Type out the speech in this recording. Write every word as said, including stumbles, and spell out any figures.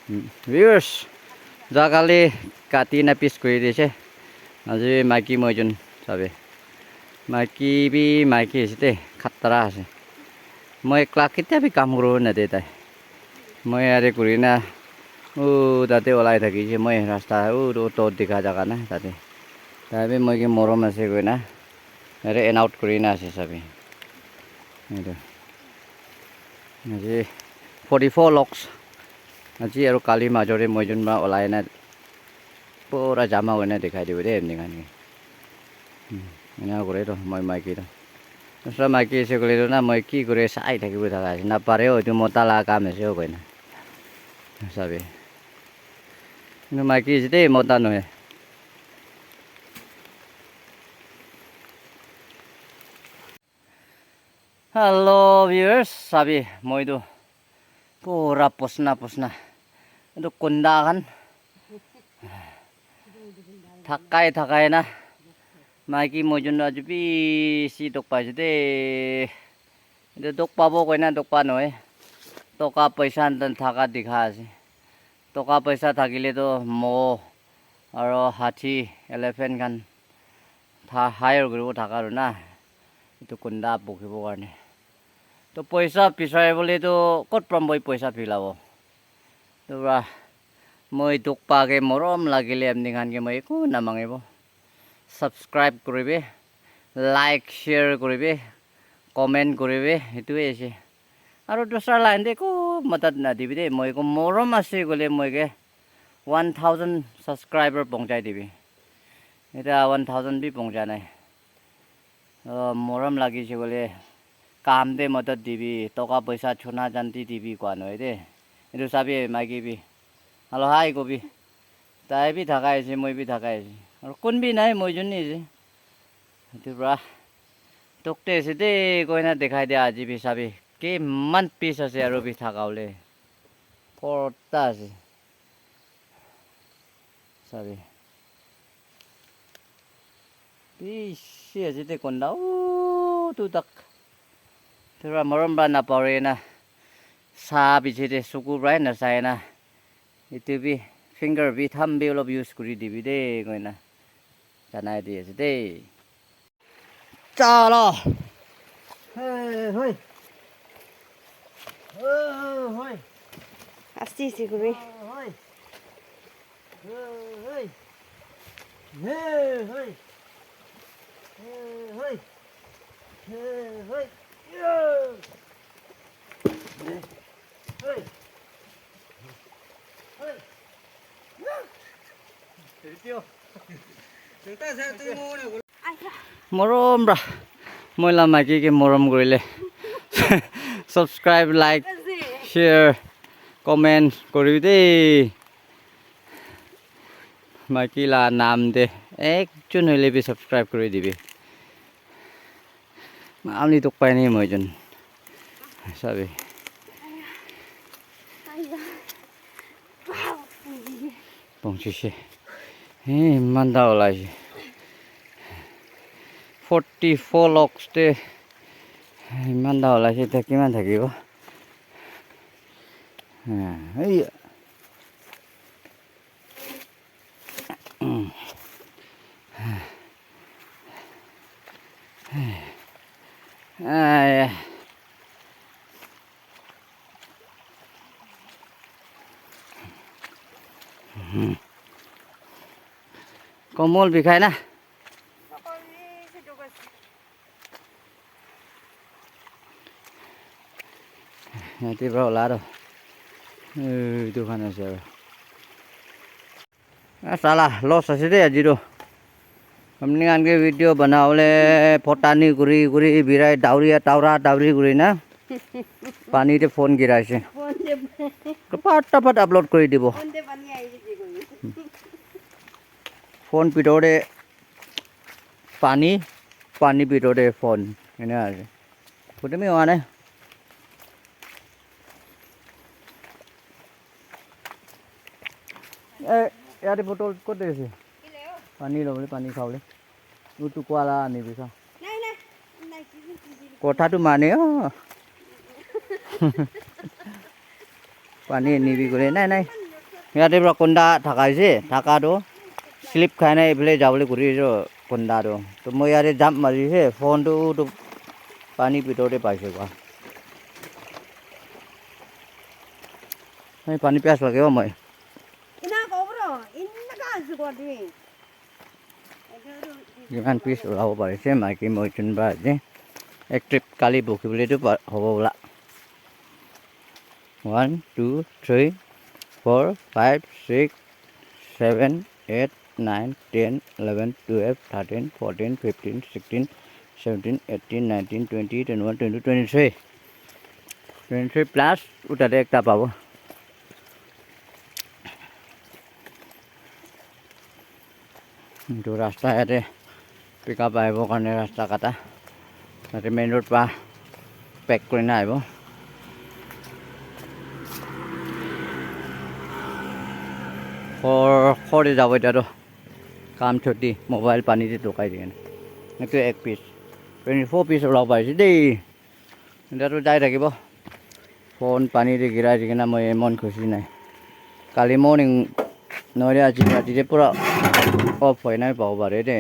Viewers, jaga le kati na piece kuri dise. Aji maiki moi jun sabi. Maiki bi maiki ase de, khatara ase. Moi ekla ketia bi kam kuribo nade tai. Moi yate kuri na, uh, tate olai thaki ase. Moi rasta, uh, to, to dikha jaga na tate. Tai bi moi ke morom ase koi na. Yate end out kuri na ase sabi. Etu. Aji forty-four logs. Aji aru kali major te moi jun para olai na pura jama hoina dikhai dibo de enika hoina. Hmm, ena kore toh moi maiki toh. Dusra maiki ase koile toh na moi ki kore sai thakibo thaka ase. Na pare oh, etu mota la kam ase oh koina. Sabi. Etu maiki ase de, mota nohoi. Hello viewers, sabi moi tu pura posna posna. Etu kunda khan thakai thakai na. Maiki moi jun aju bishi dukh paise de. Etu dukh pabo koina dukh pa nohoi. Toka paisa khan thaka dikha ase. Toka paisa thakile toh mo aro hathi, elephant khan tha hire kuribo thaka aru na, etu kunda pokhibo karne. To poisa bisari bole to kot pram boi poisa pilabo. To pra moi dukh pa ke morom lagile apni khan ke moi eku na mangibo. Subscribe kuribi, like, share kuribi, comment kuribi, etu he ase. Aru dusra line te eku madat na dibi de, moi ko morom ase koile moi ke one thousand subscriber pohonchai dibi. Eta one thousand bi pohoncha nai. Oh, morom lagise koile kam te madat dibi, toka poisa chuna chanti dibi koa nohoi de. Etu sabi maiki bi. Hello, hi kobi. Tai bi thakai ase, moi bi thakai ase. Aru kun bi nai, moi jun ni ase. Etu pra tokte ase de koina dikhai dia aji bi sabi. Kiman piece ase aru bi thaka bole. Porta ase. Sabi. Bishi ase de konda. Utu tak. Tura morom pra na pare na. Sa biche de suku pra na sai na. Etu bi finger bi thumb bi olop use kuri dibi de koina. Janai di ase de. Chala. Hey, hoi. Hey, hoi. Asti si kuri. Hey, hoi. Hey, hoi. Hey, hoi. Hey, hoi. Hey, hoi. Yo. Hey. Hey. Hey. Morom pra. Moi la maiki ke morom kurile. Subscribe, like, share, comment kuribi de. Maiki la naam de ekjon hoile bi subscribe kuri dibi. Amni tok pai ni moi jun. Sabi. Pongchise. He, iman dangor olaise. Forty-four logs te iman dangor olaise, eta kiman thakibo? Ha, ei. Ai. Komol bikhai na. Yate pra ola toh. Eh, etu khan ase aro. Ah, sala, loss ase de aji toh. Apni khan ke video banabole photani kuri kuri birai dauria taura tauri kuri na. Pani te phone girai ase. Phone te Tapat tapat upload kuri dibo. Phone te pani ahi je koi. Phone bitor te pani, pani bitor te phone. Ena ase. Photo mi awa nai. Eh, yate bottle kot de ase? Pani lobole, pani khabole. Utu kwala anibi sa. Nai, nai. Nai, kisi, kisi. Kotha tu mane, oh. Pani anibi kore. Nai, nai. Yate pra kunda thaka ase, thaka tu slip khai na ephale jabole kuri ase kunda tu. To moi yate jump mari ase, phone tu, tu pani bitor te paise koa. Moi pani pias lage o moi. Ina kobro, ina ka ase koa dui. Kiman piece ulabo parise, maiki moi chun ba ase. Ek trip kali bukhi bole tu pa-, hobo bola. One, two, three, four, five, six, seven, eight, nine, ten, eleven, twelve, thirteen, fourteen, fifteen, sixteen, seventeen, eighteen, nineteen, twenty, twenty-one, twenty-two, twenty-three. Twenty-three plus utate ekta pabo. Etu rasta yate pickup ahibo karne rasta kata. Yate main road pa pack kurina ahibo. Khor, khor te jabo etia toh. Kam choti, mobile pani te dukai dikena. Etu ek piece. Twenty-four piece ulabo parise dei. Etia tu jai thakibo. Phone pani te girai dikena moi emon khushi nai. Kali morning nohole aji rati te pura off hoi nai pabo pare de.